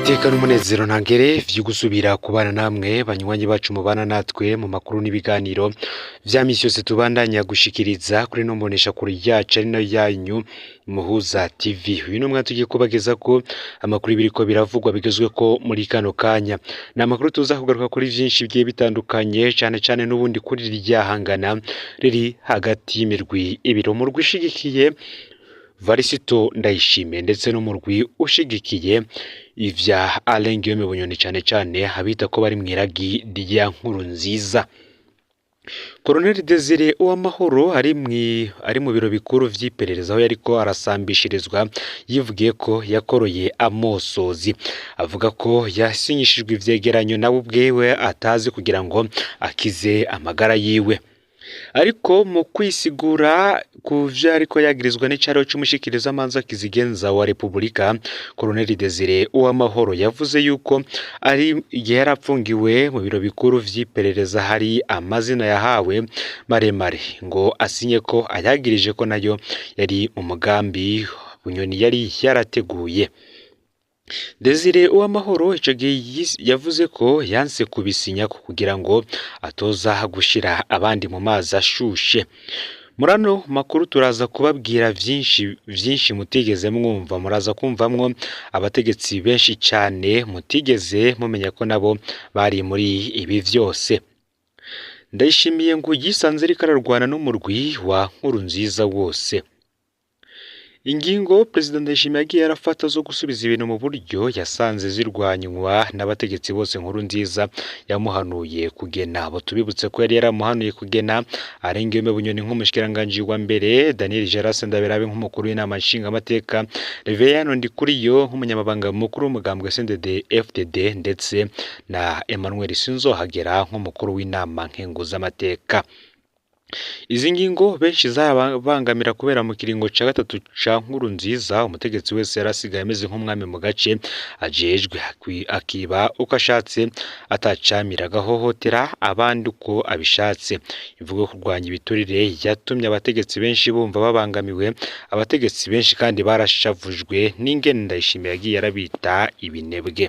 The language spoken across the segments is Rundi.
Iteka n'umunezero ntangere vyo gusubira kubana namwe banywanyi bacu mubana natwe mu makuru n'ibiganiro vya misi yose tubandanya gushikiriza kuri no mbonesha kure yacu ari nayo yanyu Muhuza TV. Uyu ni umwanya tugiye kubageza ko amakuru biriko biravugwa bigezweko muri kano kanya. Ni amakuru tuza kugaruka kuri vyinshi bigiye bitandukanye, cane cane n'ubundi kuri ryahangana riri hagati y'imirwi ibiri, umurwi ushigikiye Varisito Ndayishimiye ndetse n'umurwi ushigikiye ivya Alain Guillaume Bunyoni, cane cane abita ko bari mw'iragi rya Nkurunziza. Colonel Desire Uwamahoro ari mu biro bikuru vy'iperereza aho yariko arasambishirizwa, yivugiye ko yakoroye amosozi, avuga ko yasinyishijwe ivyegeranyo nawe ubwiwe atazi kugira ngo akize amagara yiwe. Ariko mu kwisigura ku vyo ariko yagirizwa n'icariho c'umushikirizamanza kizigenza wa Repubulika, Colonel Desire Uwamahoro yavuze yuko ari igihe yari apfungiwe mu biro bikuru vy'iperereza hari amazina yahawe maremare ngo asinye ko ayagirije ko nayo yari mu mugambi Bunyoni yari yarateguye. Desire Uwamahoro ico gihe yavuze ko yanse kubisinya kugira ngo atoza gushira abandi mu mazi ashushe. Muri ano makuru turaza kubabwira vyinshi vyinshi mutigeze mwumva, muraza kumvamwo abategetsi benshi cane mutigeze mumenya ko nabo bari muri ibi vyose. Ndayishimiye ngo yisanze ariko ararwana n'umurwi wa Nkurunziza wose. Ingingo Perezida Ndayishimiye yagiye arafata zo gusubiza ibintu mu buryo yasanze zirwanywa n'abategetsi bose Nkurunziza yamuhanuye kugena. Abo tubibutse ko yari yaramuhanuye kugena Alain Guillaume Bunyoni nk'umushikiranganji wa mbere, Daniel Gerard Ndabirabe nk'umukuru w'inama nshingamateka, Reverien Ndikuriyo nk'umunyamabanga mukuru w'umugambwe CNDD FDD ndetse na Emmanuel Sinzohagera nk'umukuru w'inama nkenguzamateka. Izi ngingo benshi zarabangamira kubera mu kiringo ca gatatu ca Nkurunziza umutegetsi wese yarasigaye ameze nk'umwami mu gace ajejwe, akiba uko ashatse, atacamira, agahohotera abandi uko abishatse. Imvugo yo kurwanya ibiturire yatumye abategetsi benshi bumva babangamiwe, abategetsi benshi kandi barashavujwe n'ingene Ndayishimiye yagiye arabita ibinebwe.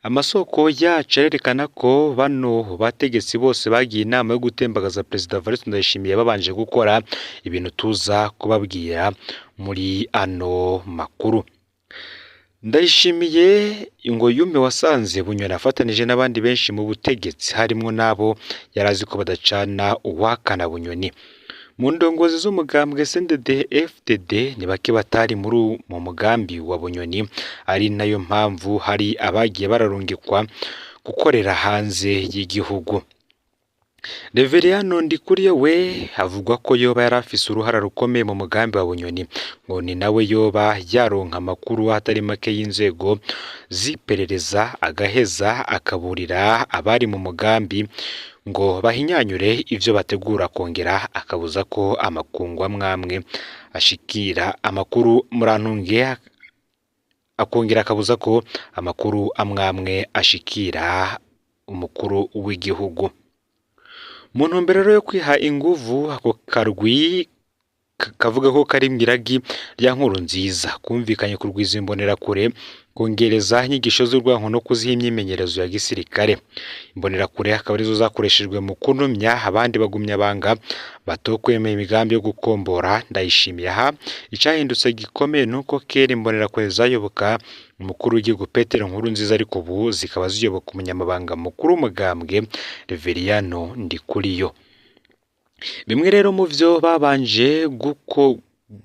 Amasoko yacu arerekana ko bano bategetsi bose bagiye inama yo gutembagaza Perezida Evariste Ndayishimiye babanje gukora ibintu tuza kubabwira muri ano makuru. Ndayishimiye ngo yume wasanze Bunyoni afatanije n'abandi benshi mu butegetsi harimwo n'abo yari azi ko badacana uwakana Bunyoni. Mu ndongozi z'umugambwe CNDD FDD ni bake batari muri mu mugambi wa Bunyoni, ari nayo mpamvu hari abagiye bararungikwa gukorera hanze y'igihugu. Reveriyano Ndikuriyo we avugwa ko yoba yari afise uruhara rukomeye mu mugambi wa Bunyoni, ngo ni nawe yoba yaronka amakuru atari make y'inzego z'iperereza agaheza akaburira abari mu mugambi ngo bahinyanyure ivyo bategura, kongera akabuza ko amakungu amwamwe ashikira amakuru murantunge, akongera akabuza ko amakuru amwamwe ashikira umukuru w'igihugu. Mu ntumbero rero yo kwiha inguvu ako karwi kavuga ko kari mw'iragi rya Nkurunziza kumvikanye kurwiza imbonerakure, kongereza inyigisho z'urwanko no kuziha imyimenyerezo ya gisirikare. Imbonerakure akaba arizo zakoreshejwe mu kunumya abandi bagumya banga batokwemeye imigambi yo gukombora Ndayishimiye. Aha icahindutse gikomeye nuko kera imbonerakure zayoboka umukuru w'igihugu Petero Nkurunziza, ariko ubu zikaba ziyoboka umunyamabanga mukuru w'umugambwe Reveriyano Ndikuriyo. Bimwe rero mu vyo babanje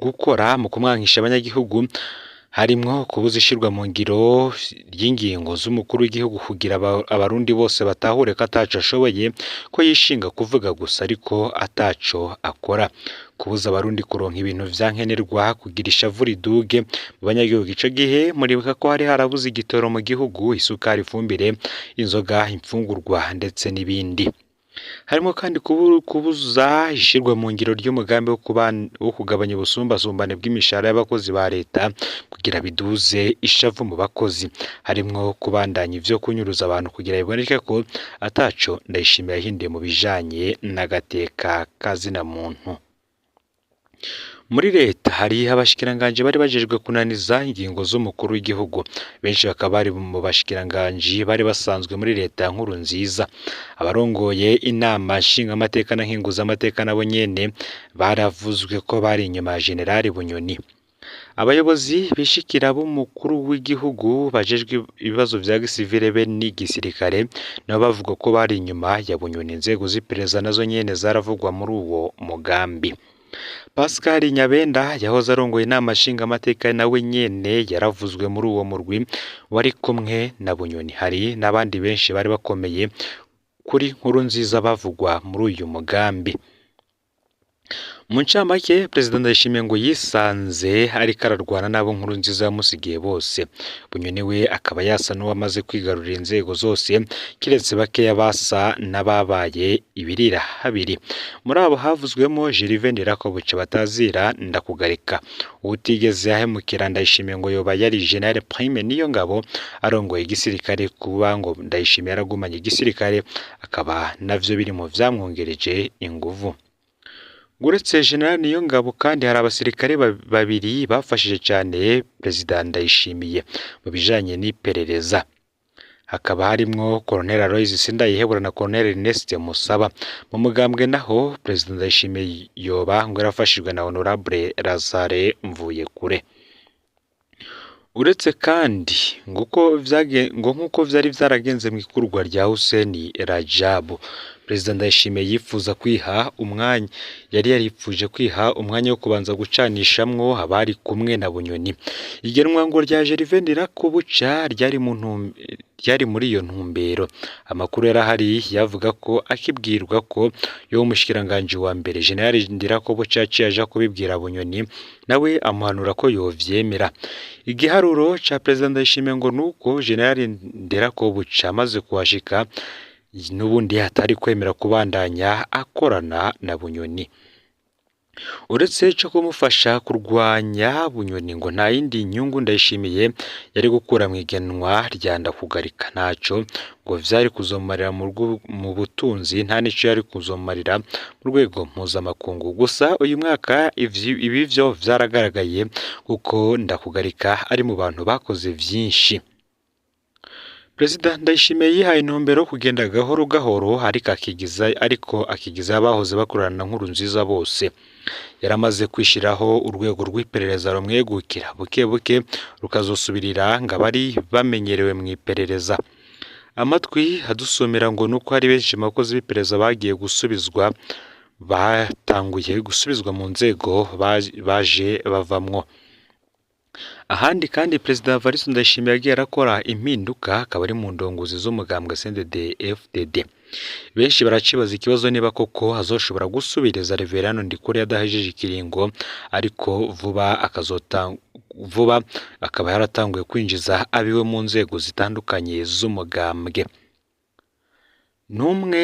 gukora mu kumwankisha abanyagihugu harimwo kubuza ishirwa mu ngiro ry'ingingo z'umukuru w'igihugu kugira abarundi bose batahure ko ataco ashoboye, ko yishinga kuvuga gusa ariko ataco akora, kubuza abarundi kuronka ibintu vya nkenerwa kugira ishavu riduge mu banyagihugu. Ico gihe muribuka ko hari harabuze igitoro mu gihugu, isukari, ifumbire, inzoga, imfungurwa ndetse n'ibindi. Harimo kandi kubuza ishirwa mu ngiro ry'umugambi wo kugabanya ubusumbasumbane bw'imishahara y'abakozi ba leta kugira biduze ishavu mu bakozi. Harimwo kubandanya ivyo kunyuruza abantu kugira biboneke ko ataco Ndayishimiye yahinduye mu bijanye n'agateka kazina muntu. Muri leta hari abashikiranganji bari bajejwe kunaniza ingingo z'umukuru w'igihugu, benshi bakaba bari mu bashikiranganji bari basanzwe muri leta ya Nkurunziza. Abarongoye inama nshingamateka na nkenguzamateka nabo nyene baravuzwe ko bari inyuma ya Generali Bunyoni. Abayobozi bishikira b'umukuru w'igihugu bajejwe ibibazo vya gisivile be n'igisirikare nabo bavuga ko bari inyuma ya Bunyoni. Inzego z'iperereza nazo nyene zaravugwa muri uwo mugambi. Pascal Nyabenda yahoze arongoye inama nshingamateka nawe nyene yaravuzwe muri uwo murwi wari kumwe na Bunyoni. Hari n'abandi benshi bari bakomeye kuri Nkurunziza bavugwa muri uyu mugambi. Mu ncamake, Perezida Ndayishimiye ngo yisanze ariko ararwana n'abo Nkurunziza yamusigiye bose. Bunyoni we akaba yasa n'uwamaze kwigarurira inzego zose, kiretse bakeya basa n'ababaye ibirira habiri. Muri abo havuzwemo Gervais Ndirakobuca batazira Ndakugarika. Uwutigeze ahemukira Ndayishimiye ngo yoba yari General Prime Niyongabo arongoye igisirikare, kuba ngo Ndayishimiye yaragumanye igisirikare akaba navyo biri mu vyamwongereje inguvu. Uretse General Niyongabo kandi hari abasirikare babiri bafashije cyane Perezida Ndayishimiye mu bijanye n'iperereza. Hakaba harimwo Colonel Aloys Sindayihebura na Colonel Ernest Musaba. Mu mugambwe naho Perezida Ndayishimiye yoba ngo yarafashijwe na Honorable Lazare Mvuyekure. Uretse kandi ngo nk'uko vyari vyaragenze mu ikurwa rya Hussein Rajabu, Perezida Ndayishimiye yifuza kwiha umwanya, yari yaripfuje kwiha umwanya wo kubanza gucanishamwo abari kumwe na Bunyoni. Igenwa ngo rya Gervais Ndirakobuca ryari muri iyo ntumbero. Amakuru yarahari yavuga ko akibwirwa ko yoba umushikiranganji wa mbere General Ndirakobuca yaciye aja kubibwira Bunyoni, nawe amuhanura ko yovyemera. Igiharuro ca Perezida Ndayishimiye ngo nuko General Ndirakobuca amaze kuhashika n'ubundi atari kwemera kubandanya akorana na Bunyoni. Uretse co kumufasha kurwanya Bunyoni ngo nta yindi nyungu Ndayishimiye yari gukura mu igenwa rya Ndakugarika. Ntaco ngo vyari kuzomarira mu butunzi, nta nico yari kuzomarira mu rwego mpuzamakungu. Gusa uyu mwaka ibi vyo vyaragaragaye kuko Ndakugarika ari mu bantu bakoze vyinshi. Perezida Ndayishimiye yihaye intumbero yo kugenda gahoro gahoro ariko akigiza abahoze bakorana na Nkurunziza bose. Yaramaze kwishiraho urwego rw'iperereza rumwegukira buke buke rukazosubirira ngo abari bamenyerewe mu iperereza. Amatwi adusumira ngo nuko hari benshi mu bakozi b'iperereza bagiye gusubizwa, batanguye gusubizwa mu nzego baje bavamwo. Ahandi kandi Perezida Evariste Ndayishimiye yagiye arakora impinduka, akaba ari mu ndongozi z'umugambwe CNDD-FDD. Benshi baracibaza ikibazo niba koko azoshobora gusubiriza Reverend Ndikuri adahejeje ikiringo, ariko vuba akaba yaratanguye kwinjiza abiwe mu nzego zitandukanye z'umugambwe. N'umwe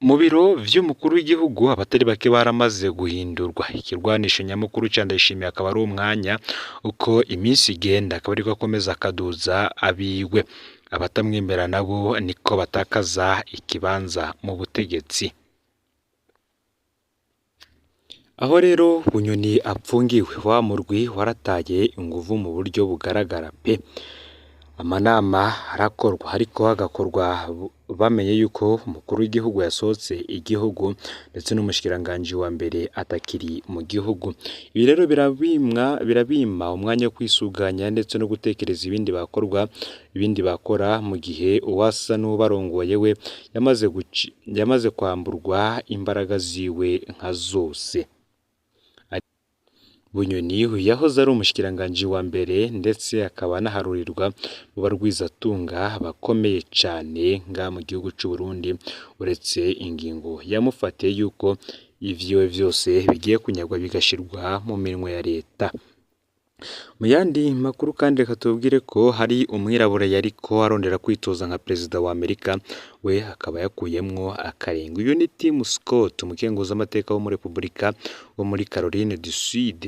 mu biro vy'umukuru w'igihugu abatari bake baramaze guhindurwa. Ikirwanisho nyamukuru ca Ndayishimiye akaba ari umwanya, uko iminsi igenda akaba ariko akomeza akaduza abiwe. Abatamwemera nabo niko batakaza ikibanza mu butegetsi. Aho rero Bunyoni apfungiwe, wa murwi warataye inguvu mu buryo bugaragara pe. Amanama arakorwa ariko hagakorwa bamenye yuko umukuru w'igihugu yasohotse igihugu ndetse n'umushikiranganji wa mbere atakiri mu gihugu. Ibi rero birabima umwanya wo kwisuganya ndetse no gutekereza ibindi bakora mu gihe uwasa n'ubarongoye we yamaze kwamburwa imbaraga ziwe nka zose. Bunyoni yahoze ari umushikiranganji wa mbere ndetse akaba anaharurirwa mu barwizatunga bakomeye cane nga mu gihugu c'u Burundi, uretse ingingo yamufatiye yuko ivyiwe vyose bigiye kunyagwa bigashirwa mu minwe ya leta. Mu yandi makuru kandi reka tubwire ko hari umwirabura yariko arondera kwitoza nka perezida wa Amerika, we akaba yakuyemwo akarenga. Uyu ni Tim Scott, umukenguzamateka wo muri Repubulika wo muri Caroline du Sud,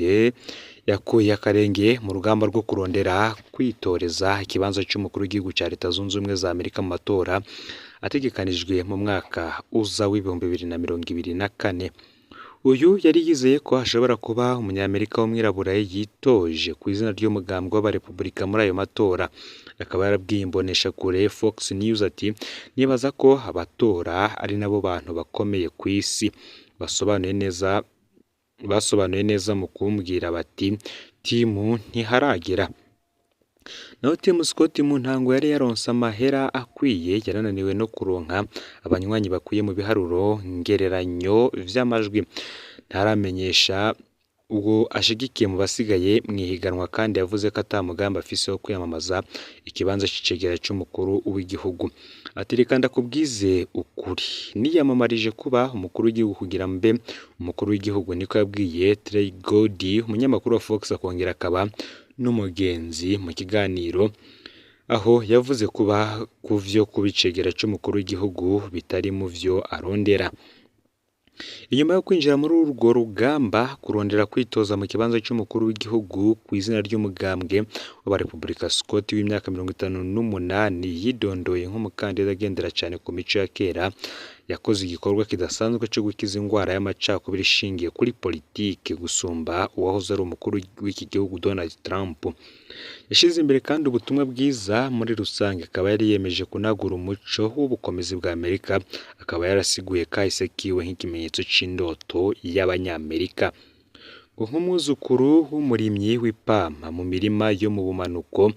yakuye akarenge mu rugamba rwo kurondera kwitoreza ikibanza c'umukuru w'igihugu ca Leta Zunze Ubumwe za Amerika mu matora ategekanijwe mu mwaka uza w'2024. Uyu yari yizeye ko ashobora kuba umunyamerika w'umwirabura yitoje ku izina ry'umugambwe w'abarepublika muri ayo matora. Akaba yarabwiye imboneshakure Fox News ati: "Nibaza ko abatora ari nabo bantu bakomeye ku isi. Basobanuye neza mu kumbwira bati Tim ntiharagera." Naho Tim Scott mu ntango yari yaronse amahera akwiye, yarananiwe no kuronka abanywanyi bakwiye mu biharuro ngereranyo vy'amajwi. Ntaramenyesha ubwo ashigikiye mu basigaye mw'ihiganwa, kandi yavuze ko ata mugambi afise wo kwiyamamaza ikibanza c'icegera c'umukuru w'igihugu. Ati: "Reka ndakubwize ukuri, niyamamarije kuba umukuru w'igihugu kugira mbe umukuru w'igihugu," niko yabwiye Trey Gowdy, umunyamakuru wa Fox akongera akaba n'umugenzi mu kiganiro, aho yavuze kuba kuvyo kuba icegera c'umukuru w'igihugu bitari mu vyo arondera. Inyuma yo kwinjira muri urwo rugamba kurondera kwitoza mu kibanza c'umukuru w'igihugu ku izina ry'umugambwe w'abarepublika, Scott w'imyaka 58 yidondoye nk'umukandida agendera cane ku mico ya kera, yakoze igikorwa kidasanzwe co gukiza ingwara y'amacakubiri ishingiye kuri politike gusumba uwahoze ari umukuru w'iki gihugu Donald Trump. Yashize imbere kandi ubutumwa bwiza muri rusange, akaba yari yiyemeje kunagura umuco w'ubukomezi bwa Amerika, akaba yarasiguye kahise kiwe nk'ikimenyetso c'indoto y'abanyamerika. Ngo nk'umwuzukuru w'umurimyi w'ipampa mu mirima yo mu bumanuko,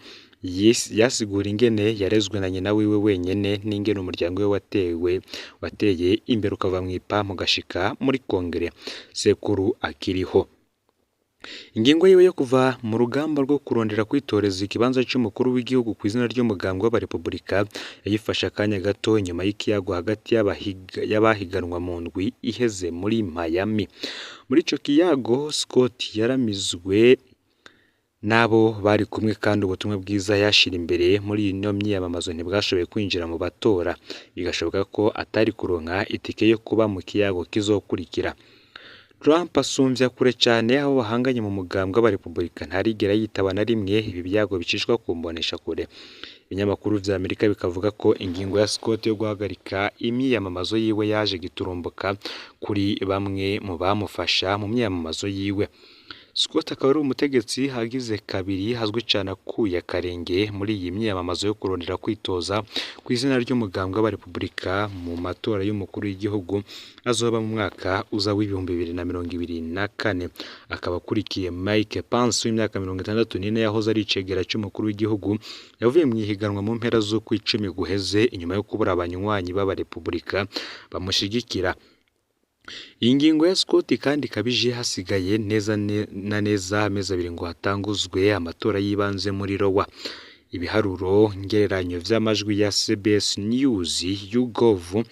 yasigura ingene yarezwe na nyina wiwe wenyene n'ingene umuryango we wateye imbere ukava mw'ipampa ugashika muri kongere sekuru akiriho. Ingingo yiwe yo kuva mu rugamba rwo kurondera kwitoreza ikibanza c'umukuru w'igihugu ku izina ry'umugambwe w'abarepublika yayifashe akanya gato inyuma y'ikiyago hagati y'abahiganwa mu ndwi iheze muri Miami. Muri ico kiyago Scott yaramizwe n'abo bari kumwe, kandi ubutumwa bwiza yashira imbere muri ino myiyamamazo ntibwashoboye kwinjira mu batora, bigashoboka ko atari kuronka itike yo kuba mu kiyago kizokurikira. Trump asumvya kure cane abo bahanganye mu mugambwe w'abarepublika, ntarigera yitaba na rimwe ibi byago bicishwa ku mboneshakure. Ibinyamakuru vya Amerika bikavuga ko ingingo ya Scott yo guhagarika imyiyamamazo yiwe yaje giturumbuka kuri bamwe mu bamufasha mu myiyamamazo yiwe. Scott akaba ari umutegetsi agize kabiri azwi cane akuye akarenge muri iyi myiyamamazo yo kurondera kwitoza ku izina ry'umugambwe w'abarepublika mu matora y'umukuru w'igihugu azoba mu mwaka uza w'2024. Akaba akurikiye Mike Pence w'imyaka 64 yahoze ari icegera c'umukuru w'igihugu, yavuye mw'ihiganwa mu mpera z'ukwicumi guheze inyuma yo kubura abanywanyi b'abarepublika bamushigikira. Iyi ngingo ya Scott kandi ikaba ije hasigaye neza na neza amezi abiri ngo hatanguzwe amatora y'ibanze muri Iowa. Ibiharuro ngereranyo vy'amajwi ya CBS News YouGov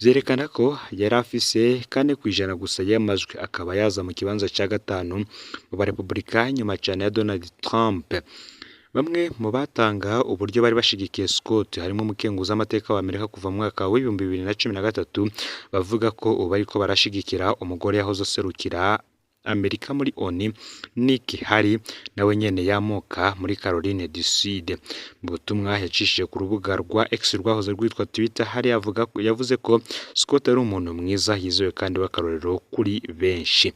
vyerekana ko yari afise 4% gusa y'amajwi, akaba yaza mu kibanza ca gatanu mu barepublika nyuma cane ya Donald Trump. Bamwe mu batanga uburyo bari bashigikiye Scott harimo umukenguzamateka wa Amerika kuva mu mwaka w'2013, bavuga ko ubu bariko barashigikira umugore yahoze aserukira Amerika muri ONU Nikki Haley, nawe nyene yamuka muri Caroline du Sud. Mu butumwa yacishije ku rubuga rwa X rwahoze rwitwa Twitter, Haley yavuze ko Scott ari umuntu mwiza yizewe kandi w'akarorero kuri benshi.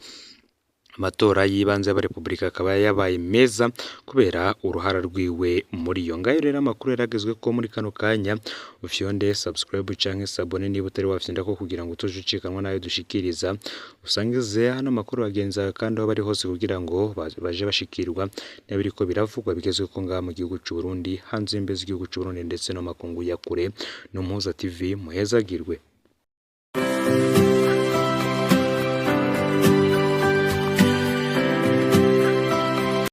Amatora y'ibanze y'abarepublika akaba yabaye meza kubera uruhara rwiwe muri iyo. Ngayo rero amakuru yaragezwe ko muri kano kanya, ufyonde subscribe canke s'abonner niba utari wafyonda ko kugira ngo utoje ucikanwa nayo dushikiriza, usangize hano amakuru bagenzi bawe kandi aho bari hose kugira ngo baje bashikirwa n'ibiriko biravugwa bigezwe ko ngaha mu gihugu c'u Burundi, hanze y'imbibe z'igihugu c'u Burundi ndetse no makungu ya kure. No Muhuza TV, muhezagirwe.